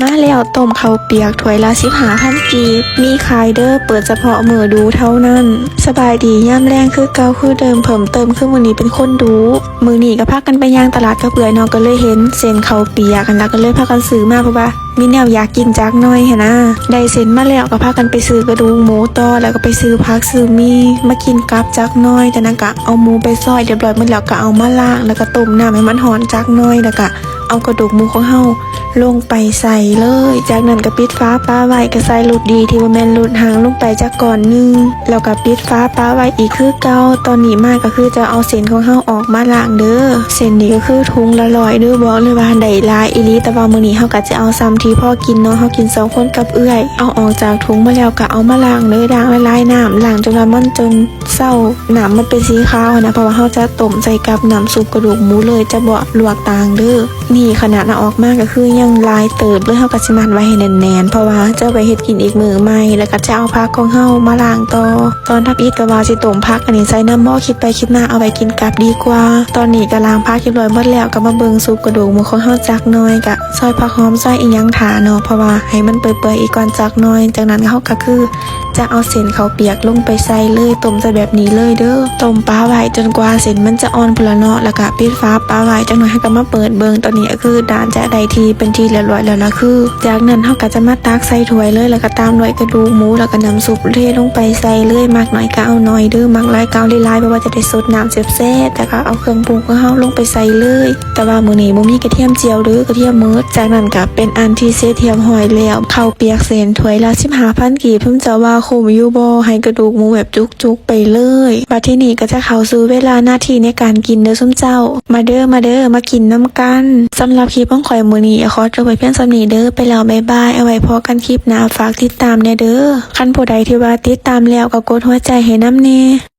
ມາແລ້ວ ຕົ້ມເຂົ້າປຽກຖ້ວຍລະສິບຫ້າພັນກີບ ມີຂາຍເດີ້ ເປີດສະເພາະມື້ດູເທົ່ານັ້ນ. ສະບາຍດີຍາມແລງຄືເກົ່າຄືເດີມ ເພີ່ມເຕີມຄືມື້ນີ້ເປັນຄົນດູ. ມື້ນີ້ກໍພາກັນໄປຍ່າງຕະຫຼາດກັບເອື້ອຍເນາະ ກໍເລີຍເຫັນເສັ້ນເຂົ້າປຽກຫັ້ນລະ ກໍເລີຍພາກັນຊື້ມາ ເພາະວ່າມີແນວຢາກກິນຈັກໜ່ອຍຫັ້ນນະ. ໄດ້ເສັ້ນມາແລ້ວກໍພາກັນໄປຊື້ກະດູກໝູຕໍ່ ແລ້ວກໍໄປຊື້ຜັກຊື້ໝີ່ມາກິນກັບຈັກໜ່ອຍ. ຈາກນັ້ນກໍເອົາໝູໄປຊອຍຮຽບຮ້ອຍໝົດແລ້ວ ກໍເອົາມາລ້າງ ແລ້ວກໍຕົ້ມນ້ຳໃຫ້ມັນຮ້ອນຈັກໜ່ອຍ ແລ້ວກໍ ເອົາກະດູກໝູຂອງເຮົາລົງໄປໃສ່ເລີຍ. ຈາກນັ້ນກໍປິດຝາປະໄວ້ ກໍໃສ່ລົດດີທີ່ບໍ່ແມ່ນລົດຮັງລົງໄປຈັກກ້ອນໜຶ່ງ ແລ້ວກໍປິດຝາປະໄວ້ອີກຄືເກົ່າ. ຕອນນີ້ມາກໍຄືຈະເອົາເສັ້ນຂອງເຮົາອອກມາລ້າງເດີ້. ເສັ້ນນີ້ກໍຄືຖົງລະຮ້ອຍເດີ້ ບອກເລີຍວ່າໄດ້ຫຼາຍອີ່ຫຼີ ແຕ່ວ່າມື້ນີ້ເຮົາກໍຈະເອົາສ່ຳທີ່ພໍກິນເນາະ ເຮົາກິນສອງຄົນກັບເອື້ອຍ. ເອົາອອກຈາກຖົງມາແລ້ວກໍເອົາມາລ້າງເລີຍ ລ້າງຫຼາຍໆນ້ຳ ລ້າງຈົນວ່າມັນຈົນ ເຊົາ ນ້ຳມັນເປັນສີຂາວຫັ້ນນະ ເພາະວ່າເຮົາຈະຕົ້ມໃສ່ກັບນ້ຳຊຸບກະດູກໝູເລີຍ ຈະບໍ່ລວກຕ່າງເດີ້. ນີ້ຂະໜາດເອົາອອກມາກໍຄືຍັງຫຼາຍເຕີບເລີຍ ເຮົາກໍຊິມັດໄວ້ໃຫ້ແໜ້ນໆ ເພາະວ່າຈະໄວ້ເຮັດກິນອີກມື້ໃໝ່ ແລ້ວກໍຈະເອົາຜັກຂອງເຮົາມາລ້າງຕໍ່. ຕອນທຳອິດກໍວ່າຊິຕົ້ມຜັກອັນນີ້ໃສ່ນຳບໍ່ ຄິດໄປຄິດມາເອົາໄວ້ກິນກັບດີກວ່າ. ຕອນນີ້ກໍລ້າງຜັກຮຽບຮ້ອຍໝົດແລ້ວ ກໍມາເບິ່ງຊຸບກະດູກໝູຂອງເຮົາຈັກໜ່ອຍ ກໍຊອຍຜັກຫອມ ຊອຍອີ່ຫຍັງຖ້າເນາະ ເພາະວ່າໃຫ້ມັນເປື່ອຍໆອີກກ່ອນຈັກໜ່ອຍ. ຈາກນັ້ນເຮົາກໍຄື ຈະເອົາເສັ້ນເຂົ້າປຽກລົງໄປໃສ່ເລີຍ ຕົ້ມໃສ່ແບບນີ້ເລີຍເດີ້. ຕົ້ມປະໄວ້ຈົນກວ່າເສັ້ນມັນຈະອ່ອນພຸ້ນລະເນາະ ແລ້ວກະປິດຝາປະໄວ້. ຈັກໜ່ອຍເຮົາກະມາເປີດເບິ່ງ ຕອນນີ້ກໍຄືດ້ານຈະໄດ້ທີ່ເປັນທີ່ຮຽບຮ້ອຍແລ້ວລະຄື. ຈາກນັ້ນເຮົາກະຈະມາຕັກໃສ່ຖ້ວຍເລີຍ ແລ້ວກະຕາມດ້ວຍກະດູກໝູ ແລ້ວກະນ້ຳຊຸບ ເທລົງໄປໃສ່ເລີຍ. ມັກໜ້ອຍກະເອົາໜ້ອຍເດີ້ ມັກຫຼາຍກະເອົາຫຼາຍໆ ເພາະວ່າຈະໄດ້ສົດນ້ຳແຊບໆ. ແລ້ວກະເອົາເຄື່ອງປຸງຂອງເຮົາລົງໄປໃສ່ເລີຍ. ແຕ່ວ່າມື້ນີ້ບໍ່ມີກະທຽມຈຽວເດີ້ ກະທຽມໝົດ. ຈາກນັ້ນກະເປັນອັນທີ່ເສັດຮຽບຮ້ອຍແລ້ວ ເຂົ້າປຽກເສັ້ນຖ້ວຍລະສິບຫ້າພັນກີບ ເພິ່ນເຈົ້າວ່າຄຸ້ມຢູ່ບໍ່ ໃຫ້ກະດູກໝູແບບຈຸກໆໄປເລີຍ. ບັດທີນີ້ກະຈະເຂົ້າສູ່ເວລານາທີໃນການກິນເດີ້ຊຸມເຈົ້າ. ມາເດີ້ ມາເດີ້ ມາກິນນຳກັນ. ສຳລັບຄລິບຂອງຂ້ອຍມື້ນີ້ ຂໍຈົບໄວ້ພຽງສ່ຳນີ້ເດີ້ ໄປແລ້ວ ບາຍບາຍ ເອົາໄວ້ພໍ້ກັນຄລິບໜ້າ ຝາກຕິດຕາມແດ່ເດີ້. ຄັນຜູ້ໃດທີ່ວ່າຕິດຕາມແລ້ວ ກໍກົດຫົວໃຈໃຫ້ນຳແດ່.